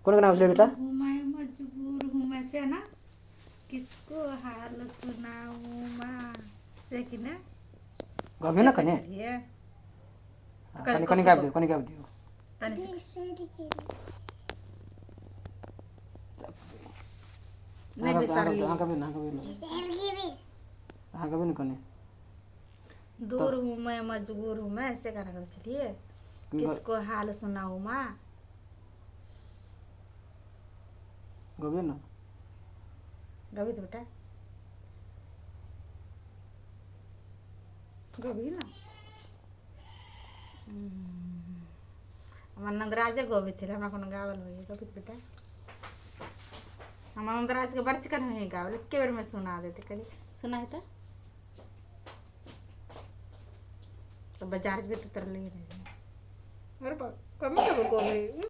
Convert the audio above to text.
कोन गाना आबै छलै बेटा? हूँ मैं मजबूर हूँ मैं से ना, किसको हाल सुनाऊँ माँ से कि ने। गबियौ ने कने। छलियै। कनि कनि गाबि दियौ, कनि गाबि दियौ। कनि। नहि बिसरली। अहाँ गबियौ ने, अहाँ गबियौ ने, अहाँ गबियौ ने कनि। दूर हूँ मैं मजबूर हूँ मैं से गाना गाबै छलियै, किसको हाल सुनाऊँ माँ। गबियौ ने। गबी तऽ बेटा, गबी ने। हमर नन्दराजे गबै छलै, हमरा कोनो गावल होइए। गबी तऽ बेटा। हमर नन्दराजके बड़ चिकन होइ गावल, एके बेरमे सुना देतै। कनि सुना हेतै तऽ बाजार जेबै तऽ तरले रहै। अरे बा, कमे कमे गबै।